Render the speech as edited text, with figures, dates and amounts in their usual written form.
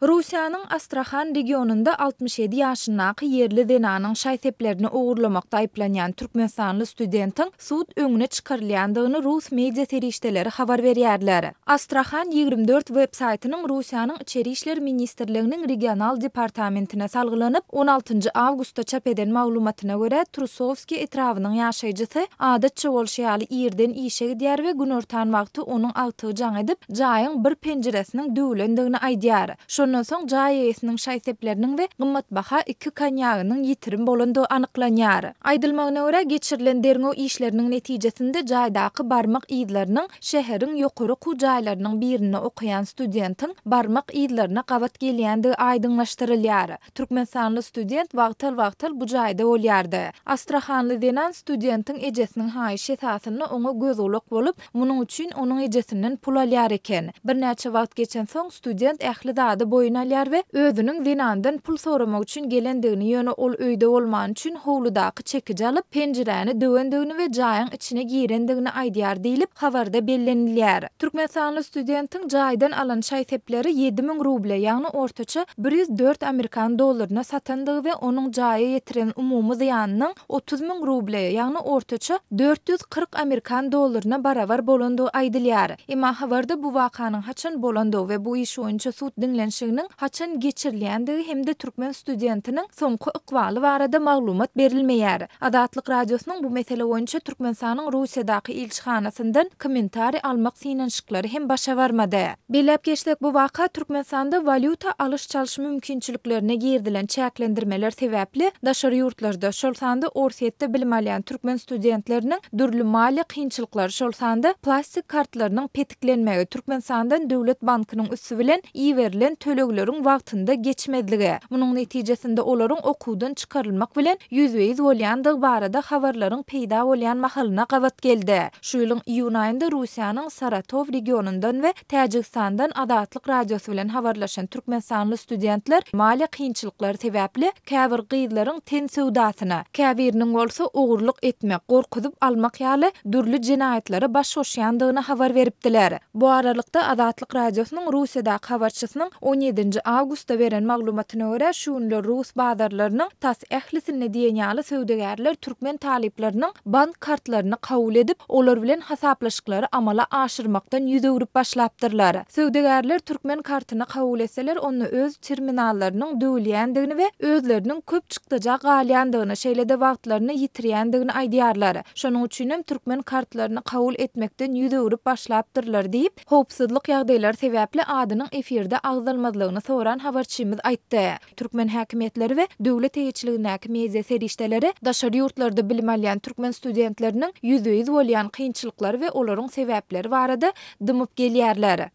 Russiýanyň Astrahan regionynda 67 ýaşyndaky ýerli zenanyň şaý-seplerini ogurlamakda aýyplanýan türkmenistanly studentiň sud öňüne çykarylýandygyny rus media serişdeleri habar berýärler. Astrahan 24 web-saýtynyň Russiýanyň Içeri işler ministrliginiň regional departamentine salgylanyp, on altynjy awgustda çap eden maglumatyna görä, Trusowskiý etrabynyň ýaşaýjysy, adatça bolşy ýaly, irden işe gidýär we günortan wagty onuň agtygy jaň edip, jaýyň bir penjiresiniň döwülendigini aýdýar. Şondan soň jaý eýesiniň şaý-sepleriniň we gymmatbaha iki konýagynyň ýitirim bolandygy anyklanýar. Aýdylmagyna görä, geçirilen derňew işleriniň netijesinde jaýdaky barmak yzlarynyň şäheriň ýokary okuw jaýlarynyň birinde okaýan studentiň barmak yzlaryna gabat gelýändigi aýdyňlaşdyrylýar. Türkmenistanly student wagtal-wagtal bu jaýda bolýardy. Astrahanly zenan studentiň ejesiniň haýyşy esasynda oňa göz-gulak bolup, munuň üçin onuň ejesinden pul alýar eken. Birnäçe wagt geçensoň, student ähli zady boýun alýar we özüniň zenandan pul soramak üçin gelendigini, ýöne ol öýde bolmany üçin howludaky çekiji alyp, penjiräni döwendigini we jaýyň içine girendigini aýdýar diýlip, habarda bellenilýär. Türkmenistanly studentiň jaýdan alan şaý-sepleri 7000 ruble, ýagny ortaça 104 amerikan dollaryna satandygy we onuň jaýa ýetiren umumy zyýanynyň 30 000 ruble, ýagny ortaça 440 amerikan dollaryna barabar bolandygy aýdylýar. Emma habarda bu wakanyň haçan bolandygy we bu iş boýunça sud diňlenişiginiň haçan geçirilýändigi hem-de türkmen studentiniň soňky ykbaly barada maglumat berilmeýär. Azatlyk Radiosynyň bu mesele boýunça Türkmenistanyň Russiýadaky ilçihanasyndan kommentariý almak synanyşyklary hem başa barmady. Belläp geçsek, bu waka Türkmenistanda walýuta alyş-çalyş mümkinçiliklerine girizilen çäklendirmeler sebäpli daşary ýurtlarda, şol sanda Orsýetde bilim alýan türkmen studentleriniň dürli maliýe kynçylyklary, şol sanda plastik kartlarynyň petiklenmegi, Türkmenistandan döwlet bankynyň üsti bilen iberilen tölegleriň wagtynda geçmezligi, munuň netijesinde olaryň okuwdan çykarylmak bilen ýüzbe-ýüz bolýandygy barada habarlaryň peýda bolýan mahalyna gabat geldi. Şu ýylyň iýun aýynda Russiýanyň Saratow regionyndan we Täjigistandan Azatlyk Radiosy bilen habarlaşan türkmenistanly studentler maliýe kynçylyklary sebäpli käbir gyzlaryň ten söwdasyna, käbiriniň bolsa ogurlyk etmek, gorkuzyp almak ýaly dürli jenaýatlara baş goşýandygyny habar beripdiler. Bu aralykda, Azatlyk Radiosynyň Russiýadaky habarçysynyň on ýedinji awgustda beren maglumatyna görä, şu günler rus bazarlarynyň tas ählisinde diýen ýaly söwdagärler türkmen talyplarynyň bank kartlaryny kabul edip, olar bilen hasaplaşyklary amala aşyrmakdan ýüz öwrüp başlapdyrlar. Söwdagärler türkmen kartyny kabul etseler, onda öz terminallarynyň döwülýändigini we özleriniň köp çykdaja galýandygyny, şeýle-de wagtlaryny ýitirýändigini aýdýarlar. Şonuň üçinem türkmen kartlaryny kabul etmekden ýüz öwrüp başlapdyrlar diýip, howpsuzlyk ýagdaýlary sebäpli adynyň efirde agzalmazlygyny soran habarçymyz aýtdy. Türkmen häkimiýetleri we döwlet eýeçiligindäki media serişdeleri daşary ýurtlarda bilim alýan türkmen studentleriniň ýüzbe-ýüz bolýan kynçylyklary we olaryň sebäpleri barada dymyp gelýärler.